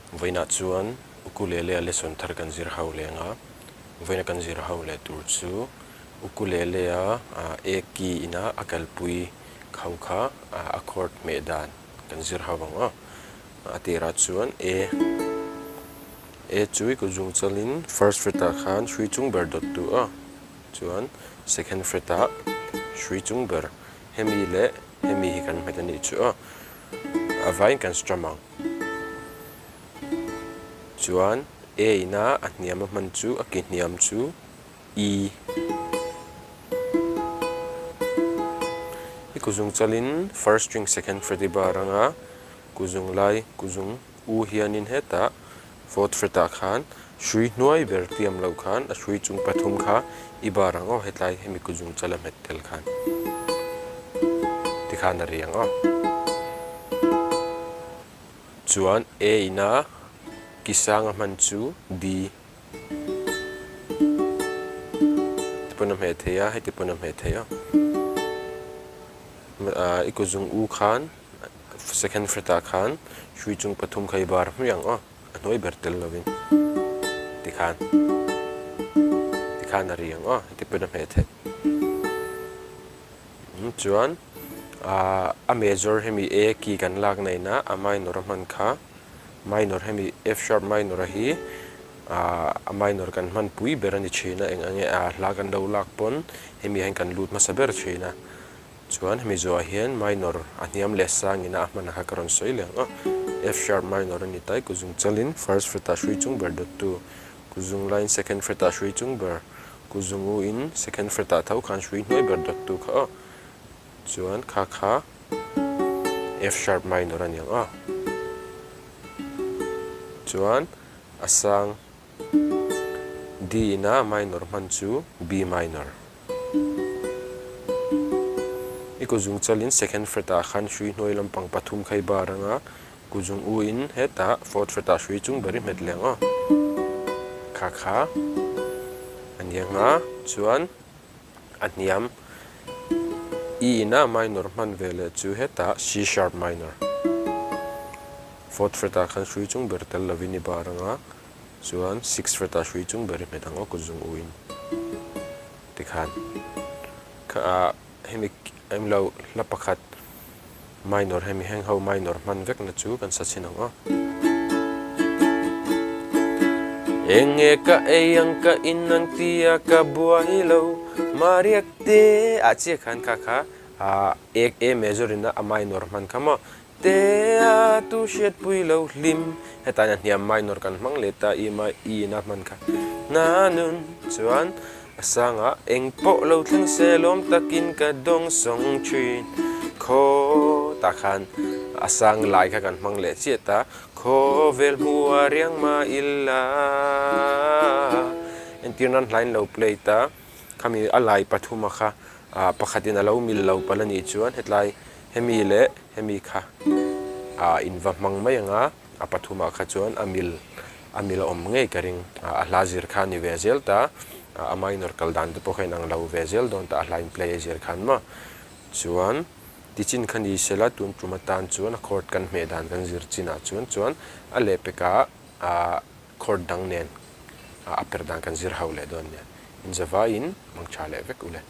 Vawiinah chuan ukulele a lesson thar kan zir ho leh ang a, vawiina kan zir ho leh tur chu ukulele a A key ina a kalpui kho kha a chord hmeh dan kan zir ho ang aw. A tirah chuan A A chu i kut zung chalin first fret ah khan hrui chung ber dawt tu a, chuan second fret ah hrui chung ber hemi leh hemi hi kan hmet a nih chu aw. A vaiin kan strum ang. Chuan A ina a hniam a hman chu a ki hniam chu E. I kuzung chalin first string second fret i bar anga kuzung lai kuzung U hianin hetah fourth fret ah khan hrui hnuai ber tiam loh khan a hrui chung pathum kha i bar ang aw hetlai hemi kuzung chala hmet tel khan tikhan a ri ang aw. Chuan A ina ki sang a hman chu D ti pawn a hmeh thei a heti pawn a hmeh thei a i kuzung U khan Second fret ah khan hrui chung pathum kha i bar hmiah ang aw, a hnuai ber tel lovin tikhan tikhan a ri ang aw, heti pawn a hmeh theih. Chuan ah a major hemi A key kan lak na ina a minor a hman kha minor hemi F sharp minor a hi ah a minor kan hman pui ber a ni thin a, eng ang nge ah hla kan lo lak pawn hemi ah hian kan lut hmasa ber thin a. Chuan hemi zawhah hian minor a hniam leh sang ina a hman kha ka rawn sawi leh ang a. F sharp minor a ni ta i kuzung chalin first fret ah hrui chung ber dawttu, kuzung laiin second fret ah hrui chung ber, kuzung u in second fret ah tho khan hrui hnuai ber dawttu kha aw. Chuan kha kha F sharp minor a ni ang a. Chuan a sang D ina minor hman chu B minor. I kuzung chalin second fret ah khan hrui hnuai lampang pathum kha i bar anga, kuzung u in hetah fourth fret ah hrui chung ber i hmet leh ang aw. Kha kha a ni anga chuan a hniam E ina minor hman ve leh chu hetah C sharp minor. Fourth fret ah khan hrui chung ber tel lovin i bar anga, Chuan six fret ah hrui chung ber i hmet ang aw kut zung u in tikhan kha ah hemi englo hla pakhat minor hemi heng ho minor hman vek na chu kan sa chhin ang aw. Enge ka ei ang ka in ang tia ka buai lo Mariak te ah chiah khan kha kha ah A major in a minor hman kha maw Te a tu hriatpui lo hlim. Hetah hian hniam minor kan hmang leh ta i ma i in a hman kha. Hna nun chuan a sangah eng pawh lo thleng se lawm takin ka dawng sawng thin. Khaw tah khan a sang lai kha kan hmang leh chiah ta. Khawvel hmuh a riang mah ila. Entir nan hlain lo play ta. Khami a lai pathuma kha pakhatin a lo mil lo palh a nih chuan hetlai hemi leh hemi kha in va hmang mai ang a, a pathumah kha chuan a mil a mil a awm ngei ka ring. A hla zir kha a ni ve zel ta, a minor kal dan te pawh kha inang lo ve zel dawn ta a hla in play a zir khan maw. Chuan tichin kha ni sela tun tum atan chuan a chord kan hmeh dan kan zir chinah chuan chuan a lehpekah chord dang nen a per dan kan zir ho leh dawn nia. Inzavaiin mang tha leh vek u le.